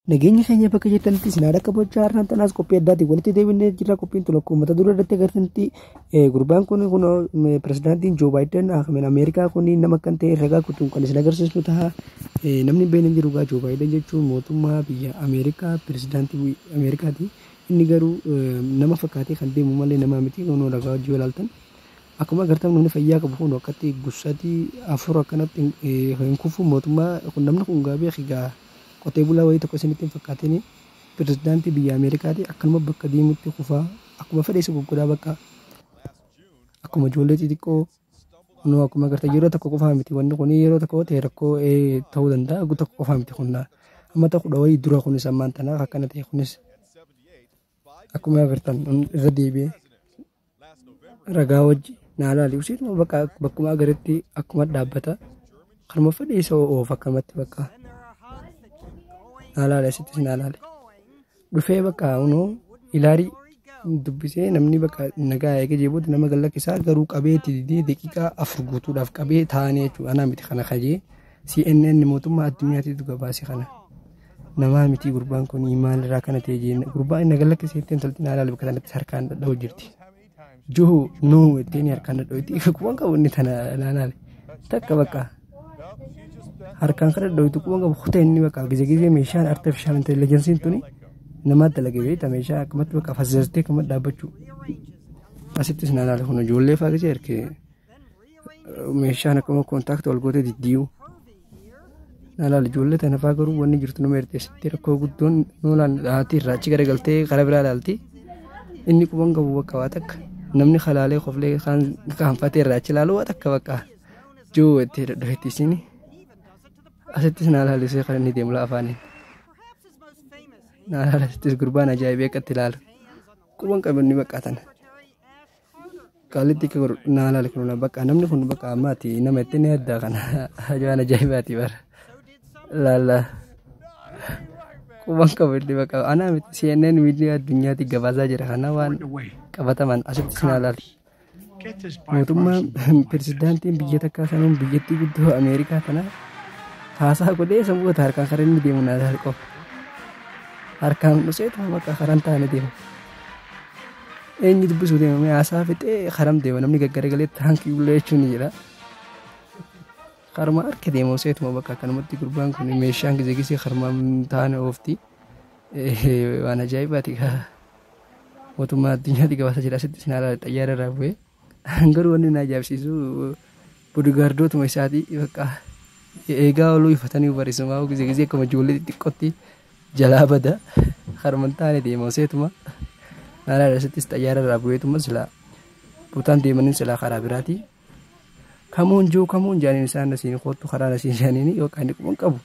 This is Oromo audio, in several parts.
Nageenya keenya bakka jirtanitti isin haadha kabajaa har'aan tanaas qophii addaatiin walitti deebinee jira. Qophiin tun akkuma mata duree irratti agartanitti gurbaan kun kun pirezidaantiin Joo Baayiden Ameerikaa kun nama akkan ta'e ragaa kutuun kan isin agarsiisnu ta'a. Namni hin beekne jiru gaa Joo Baayiden jechuun mootummaa biyya Ameerikaa pirezidaantii Ameerikaati. Inni garuu nama fakkaatee kan deemu malee nama miti kun ragaa hojii ilaaltan. Akkuma agartan namni fayyaa qabu kun akkatti gussatii afur akkanatti hin kufu mootummaa kun namni kun gaa beeki gaa qotee bulaa wayii tokko isinitti hin fakkaatin pirezidaantii biyya Ameerikaati akkanuma bakka deemutti kufaa akkuma fedhe isa goggodaa bakka akkuma ijoollee xixiqqoo nu akkuma agartan yeroo tokko qofaa miti wanni kun yeroo tokko ta'e rakkoo ta'uu danda'a tokko qofaa miti kun amma ta'u kudha wayii dura kunis ammaan tanaaf akkana ta'e kunis akkuma agartan irra deebi'ee ragaa wajji naa laali usiituma bakka bakkuma agaretti akkuma dhaabbata kanuma fedhe isa oofa akkamatti bakka naa laali asittis naa laali dhufee bakka unoo ilaarii dubbisee namni bakka nagaa eegee jeebuuti nama gallakkisaa garuu qabee itti didee daqiiqaa 4 guutuudhaaf qabee taa'anii jechuudha. Anaa miti kana kajee CNN mootummaa addunyaatiitu gabaase kana. Namaa miti gurbaan kun maalirraa kana ta'e jeen gurbaan inni gallakkisee ittiin tolti naa laali bakka sanatti harkaan dhadha'u jirti. Joo nuu ittiin harkaan dhadha'u kuban qabu inni tana naa laali takka bakka harkaan kana dhadha'u kuban qabu kutaa inni bakka gizee gizee meeshaan artificial intelligence tuni nama dalage beekta meeshaa akkamatti bakka fazzastee akkamatti dhaabbachuu. Asittis naa laali kun ijoollee fa'aa gisee ergee meeshaan akkuma kontaaktii wal gootee diddii'u. Naa laali ijoollee tana fa'aa garuu wanni jirtu nama erteessitti rakkoo guddoon noolaan dhaatii irraa achi garagaltee karaa biraa ilaalti. Inni quban qabu bakka waa takka namni halaalee koflee kaanfatee irraa achi ilaalu waa takka bakka joo itti dhadhoetti isin. Asittis naa laalisee kan inni deemu afaaniin. Naa laali asittis gurbaan ajaa'ibee akkatti ilaalu. Quban qabu inni bakka tana. Qaalitti akka godhu naa laali kun bakka namni kun bakka ammaati nama itti ni addaa kana waan ajaa'ibaati bara. Laala quban qabu inni bakka anaa miti CNN miidiyaa addunyaatti gabaasaa jira kana waan qabataman asittis naa laali. Mootummaan pirezidaantiin biyya takkaa sanuun biyyattii guddoo Ameerikaa tana haasaa godhee sammuu harkaan karaa inni deemu naa laali qofa. Harkaan dhuseetuma bakka karaan taa'anii deema. Eenyu dubbisuu deema haasaa fixee karam deema namni gaggaragalee taankii ulee jechuun ni jira. Karuma harka deema useetuma bakka akkanumatti gurbaan kun meeshaan gizee gizee karuma taa'anii oofti. Waan ajaa'ibaati gaa. Mootummaa addunyaatti gabaasa jira asittis naa laali xayyaara irraa bu'ee. Garuu wanni na ajaa'ibsiisu boodigaardootuma isaati bakka eegaa oluu ifatanii barisumaa gizee gizee akkuma ijoollee xixiqqootti jalaa bada karuma taa'anii deema useetuma. Naa laali asittis xayyaara irraa bu'eetuma silaa butaan deemanii silaa karaa biraati. Kamuun joo kamuun jaaniin isaan asiin kootu karaa asiin jaaniin yookaan inni quban qabu.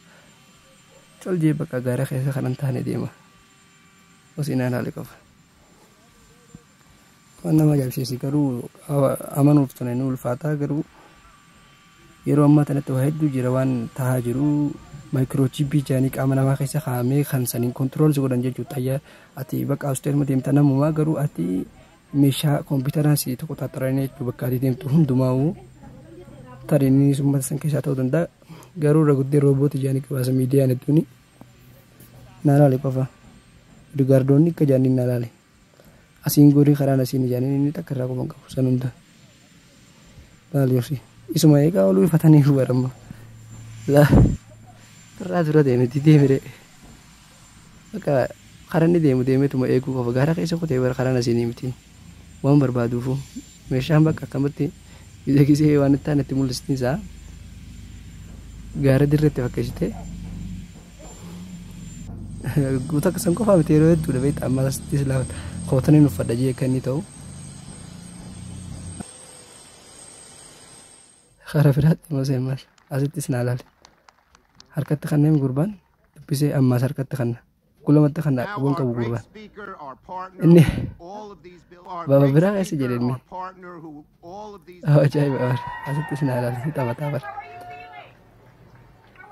Col jee bakka gaara keessa kanan taane deema. Osii naa laali qofa. Waan nama ajaa'ibsiisu garuu amanuuf tole ni ulfaata garuu yeroo ammaa kanatti waa hedduu jira waan tahaa jiru maayikiroochiippii jaanii qaama namaa keessa kaa'amee kan saniin kontirool si godhan jechuudha. Xayyaa ati bakka Awustreeliyaa deemta namumaa garuu ati meeshaa kompiitaraan si tokko xaxaranii jechuudha bakka ati deemtu hundumaa'uu tarii inni uummata san keessaa ta'uu danda'a. Garuu irra guddee roobootii jaanii gabaasa miidiyaan hedduun naa laale qofa. Boodigaardoonni akka jaaniin naa laale. Asiin gorii karaan asiin jaaniin inni takka irraa quban qabu san hunda. Laali yosi. Isuma eegaa oluu ifatanii hubaramma. Laa irraa dura deemti deemire. Bakka karaa inni deemu deemeetuma eeguu qofa gaara keessa kutee bara karaan asiin miti. Waan barbaaduufu meeshaan bakka akkamatti gizee gizee waan itti aanetti mul'isni isaa gaara dirreetti fakkeessite. Guutuu akka san qofaa miti yeroo hedduudha beektaa amma asittis lafa kootanii uffadha jee akka inni ta'u. Karaa biraatti immoo seenmaas asittis naa laale. Harkatti kanneen gurbaan dubbisee ammaas harkatti kanna. Kulamatti kanna qabuun qabu gurbaan. Inni baba biraa keessa jedhe inni. Ajaa'iba bara asittis naa laale taphataa bara.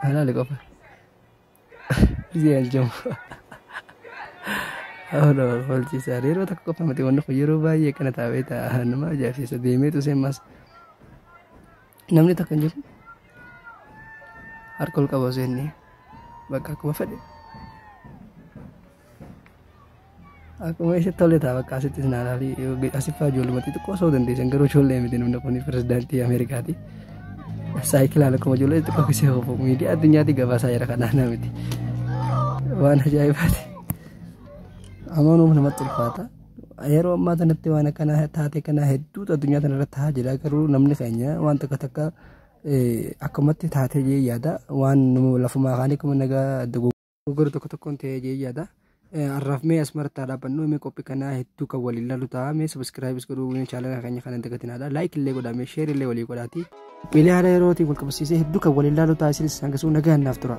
Naa laale qofa. Gisee aljamu. Awwa holchisaa yeroo tokko qofa miti wanni kun yeroo baay'ee kana taa'ee ta'a nama ajaa'ibsiisa deemeetu seenmaas. Namni takka hin jiru harka ol qaba osoo inni bakka akkuma fedhe. Akkuma isitti tole ta'a bakka asittis naalaali asiffaa ijoollumatti xiqqoo osoo dandeessan garuu ijoollee miti namni kun pirezidaantii Ameerikaati. Saayikilaan akkuma ijoollee xiqqoo kisee oofu miidiyaa addunyaatti gabaasaa jira kanaa miti. Waan ajaa'ibaati. Amanuuf namatti ulfaata. Yeroo ammaa kanatti waan akkanaa taate kanaa hedduutu addunyaa kanarra taa'aa jira garuu namni keenya waan takka takka akkumatti taatee jee yaada waan lafumaa kaanii akkuma nagaa dogoggora tokko tokkoon ta'ee jee yaada. Har'aaf mee as martaa dhaabbannu mee qophii kanaa hedduu kan waliin laalu ta'a mee subscribe godhuu mee channel keenya kana dagatinaadha like illee godhaa mee share illee walii godhaati. Qophiilee haala yerootiin wal qabsiisee hedduu kan waliin laalu ta'a isinis hangasuu nagaan naaf tura.